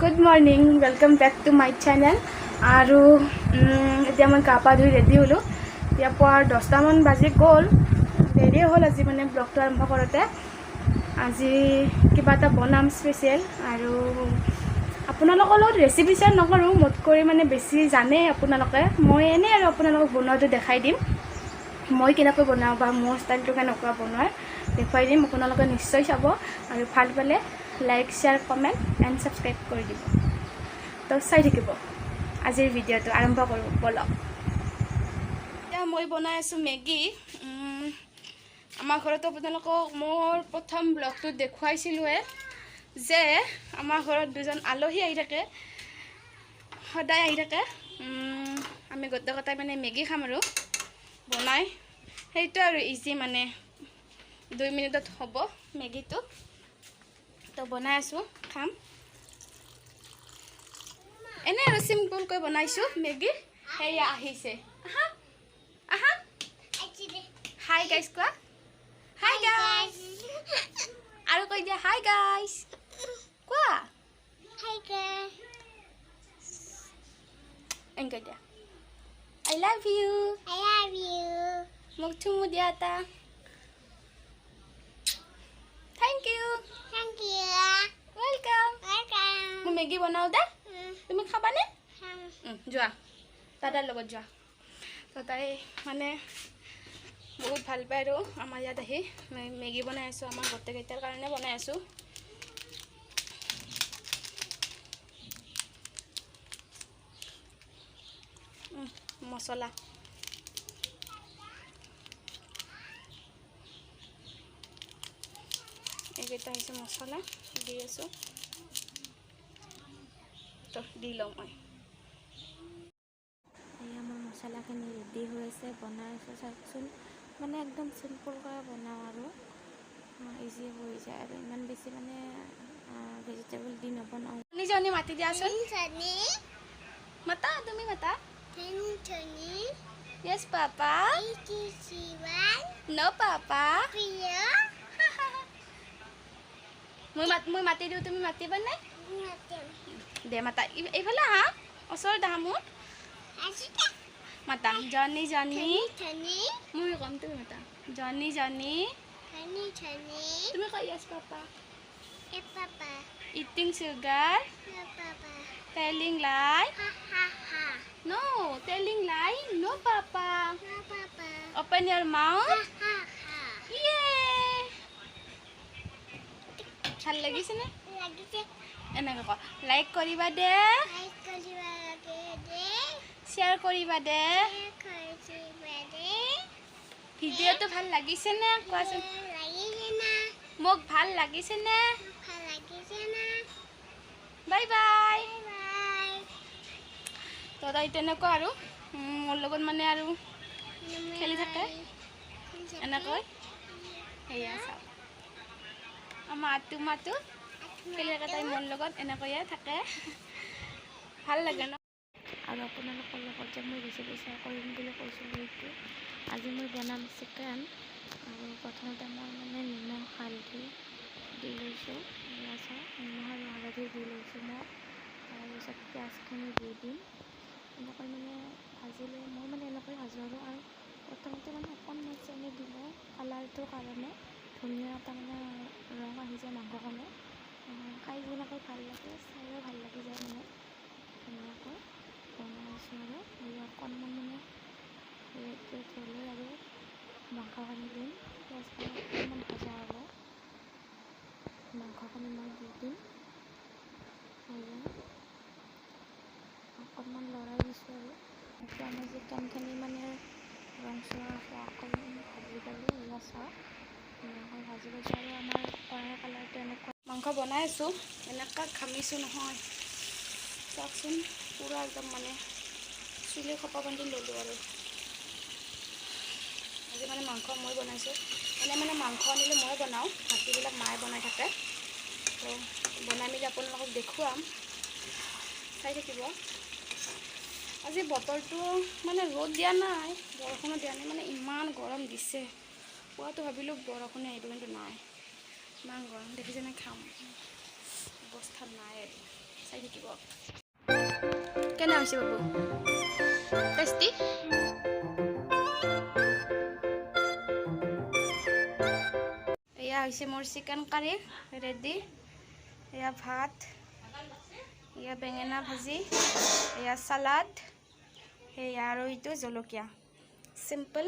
Good morning, welcome back to my channel. আৰু এতিয়া মই গা পা ধুই ৰেডি হ'লোঁ। এতিয়া পুৱা 10টামান বাজি গ'ল, দেৰিয়ে হ'ল আজি মানে ব্লগটো আৰম্ভ কৰোঁতে। আজি কিবা এটা বনাম স্পেচিয়েল আৰু আপোনালোকৰ লগত ৰেচিপি শ্বেয়াৰ নকৰোঁ, মোতকৈ মানে বেছি জানে আপোনালোকে। মই এনেই আৰু আপোনালোকক বনোৱাটো দেখাই দিম, মই কেনেকৈ বনাওঁ বা মোৰ ষ্টাইলটো কেনেকুৱা বনোৱাৰ দেখুৱাই দিম। আপোনালোকে নিশ্চয় চাব আৰু ভাল পালে like, share, comment and subscribe কৰি দিব। তো চাই থাকিব, আজিৰ ভিডিঅ'টো আৰম্ভ কৰোঁ ব'লক। এতিয়া মই বনাই আছোঁ মেগী। আমাৰ ঘৰতো আপোনালোকক মোৰ প্ৰথম ব্লগটোত দেখুৱাইছিলোঁৱে যে আমাৰ ঘৰত দুজন আলহী আহি থাকে, সদায় আহি থাকে। আমি গোটেইকেইটাই মানে মেগী খাম আৰু বনাই। সেইটো আৰু ইজি, মানে 2 মিনিটত হ'ব মেগীটো। তো বনাই আছোঁ, খাম। এনেই আৰু চিম্পুলকৈ বনাইছোঁ মেগী। সেয়া আহিছে, আহা আহা। হাই গাইজ কোৱা, হাই গাইজ। আৰু কৈ দিয়া, হাই গাইজ কোৱা। Hi guys. এনেকৈ দিয়া, I love you. I love you. মোক চুমু দিয়া এটা। Thank you. Thank you. Welcome. Welcome. মই মেগী বনাওঁ দে। তুমি খাবানে? যোৱা, দাদাৰ লগত যোৱা। তো তাই মানে বহুত ভাল পায় আৰু আমাৰ ইয়াত আহি। মই মেগী বনাই আছোঁ, আমাৰ গোটেইকেইটাৰ কাৰণে বনাই আছোঁ। মছলা এইকেইটা হৈছে, মছলা দি আছোঁ। তো দি লওঁ মই। এয়া মোৰ মছলাখিনি ৰেডি হৈ আছে, বনাই আছোঁ, চাওকচোন। মানে একদম চিম্পুলকৈ বনাওঁ আৰু ইজি হৈ যায় আৰু ইমান বেছি মানে ভেজিটেবল দি নবনাওঁ। জনী মাতি দিয়াচোন। Tony. মাতা, তুমি মাতা। Tony. Yes papa. 81. No papa. Priya. মই মাতি দিওঁ, তুমি মাতিবানে? Nothing. দে মাতা, এইফালে আহা, ওচৰত আহা মোৰ। Ashita. মাতা, জনী জনী। Tony Tony. মই ক'ম, তুমি মাতা, জনী জনী। Tony Tony. তুমি কোৱা, yes papa. Yes papa. Eating sugar. No papa. Telling lie. Ha ha ha. No, telling lie, no papa. No papa. Open your mouth. Ha ha ha. ইয়ে, ভাল লাগিছেনে? লাগিছে। এনেকৈ ক, লাইক কৰিবা দে। লাইক কৰিব লাগে দে। শ্বেয়াৰ কৰিবা দে। শ্বেয়াৰ কৰিবা দে। ভিডিঅ'টো ভাল লাগিছেনে কোৱাচোন? লাগিছে না? মোক ভাল লাগিছেনে? ভাল লাগিছে না? Bye bye. Bye. তো তাই তেনেকুৱা আৰু মোৰ লগত মানে আৰু খেলি থাকে এনেকৈ। সেয়া চাওক, আমাৰ আটো মাটো খেলি থাকে। তাই মোৰ লগত এনেকৈয়ে থাকে, ভাল লাগে ন? আৰু আপোনালোকৰ লগত যে মই ৰেচিপি শ্বেয়াৰ কৰিম বুলি কৈছিলোঁ, সেইটো আজি মই বনাম চিকেন। আৰু প্ৰথমতে মই মানে নিমখ হালধি দি লৈছোঁ। এয়া চাওক, নিমখ আৰু হালধি দি লৈছোঁ মই। তাৰপিছত পিঁয়াজখিনি দি দিম। এনেকৈ মানে ভাজিলে, মই মানে এনেকৈ ভাজোঁ আৰু। আৰু প্ৰথমতে মানে অকণমান চেনি দি লওঁ কালাৰটোৰ কাৰণে, ধুনীয়া এটা মানে ৰং আহি যায় মাংসখনত। খাই যেনেকৈ ভাল লাগে, চায়ো ভাল লাগি যায়। মানে ধুনীয়াকৈ বনাই আছোঁ আৰু এই অকণমান মানে ৰেড ৰেড হ'লে আৰু মাংসখিনি দিম। পিঁয়াজখিনি অকণমান ভজা হ'ব, মাংসখিনি মই দি দিম। এয়া অকণমান লৰাই দিছোঁ আৰু এতিয়া মই চিকেনখিনি মানে ৰংচোৱা হোৱাকৈ ভাজি ল'লোঁ। এয়া চাওক, ধুনীয়াকৈ ভাজি লৈছোঁ আৰু আমাৰ কঢ়াই কালাৰটো এনেকুৱা। মাংস বনাই আছোঁ, এনেকুৱা ঘামিছোঁ নহয়, চাওকচোন, পূৰা একদম মানে চুলি খোপা বান্ধি ল'লোঁ। আৰু আজি মানে মাংস মই বনাইছোঁ। এনেই মানে মাংস আনিলে মই বনাওঁ, বাকীবিলাক মায়ে বনাই থাকে। তো বনাই মেলি আপোনালোকক দেখুৱাম, চাই থাকিব। আজি বতৰটো মানে ৰ'দ দিয়া নাই, বৰষুণো দিয়া নাই, মানে ইমান গৰম দিছে। পুৱাটো ভাবিলোঁ বৰষুণে আহিব, কিন্তু নাই, ইমান গৰম দেখিছেনে, খাম অৱস্থা নাই আৰু। চাই থাকিব কেনে হৈছে বাবু, টেষ্টি। এয়া হৈছে মোৰ চিকেন কাৰী ৰেডি। এয়া ভাত, এয়া বেঙেনা ভাজি, এয়া চালাড, সেয়া আৰু এইটো জলকীয়া। চিম্পল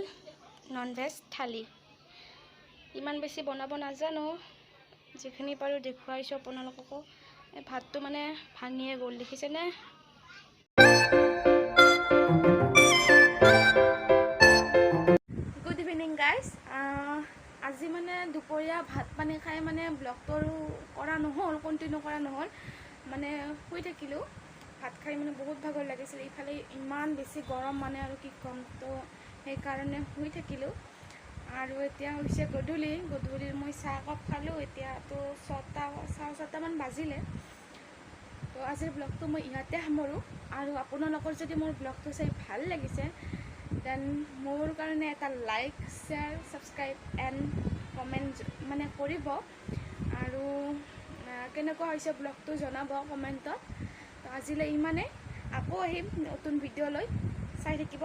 নন ভেজ থালি। ইমান বেছি বনাব নাজানো, যিখিনি পাৰোঁ দেখুৱাইছোঁ আপোনালোককো। এই ভাতটো মানে ভাঙিয়ে গ'ল, দেখিছেনে? Good evening guys. আজি মানে দুপৰীয়া ভাত পানী খাই মানে ব্লগটো আৰু কৰা নহ'ল, কণ্টিনিউ কৰা নহ'ল, মানে শুই থাকিলোঁ। ভাত খাই মানে বহুত ভাগৰ লাগিছিল, ইফালে ইমান বেছি গৰম মানে আৰু কি ক'ম, তো সেইকাৰণে শুই থাকিলোঁ। আৰু এতিয়া হৈছে গধূলি, গধূলি মই চাহ একাপ খালোঁ। এতিয়াতো 6টা 6:30মান বাজিলে। তো আজিৰ ব্লগটো মই ইয়াতে সামৰোঁ। আৰু আপোনালোকৰ যদি মোৰ ব্লগটো চাই ভাল লাগিছে, then মোৰ কাৰণে এটা like, share, subscribe and comment মানে কৰিব। আৰু কেনেকুৱা হৈছে ব্লগটো জনাব কমেণ্টত। তো আজিলৈ ইমানেই, আকৌ আহিম নতুন ভিডিঅ' লৈ, চাই থাকিব।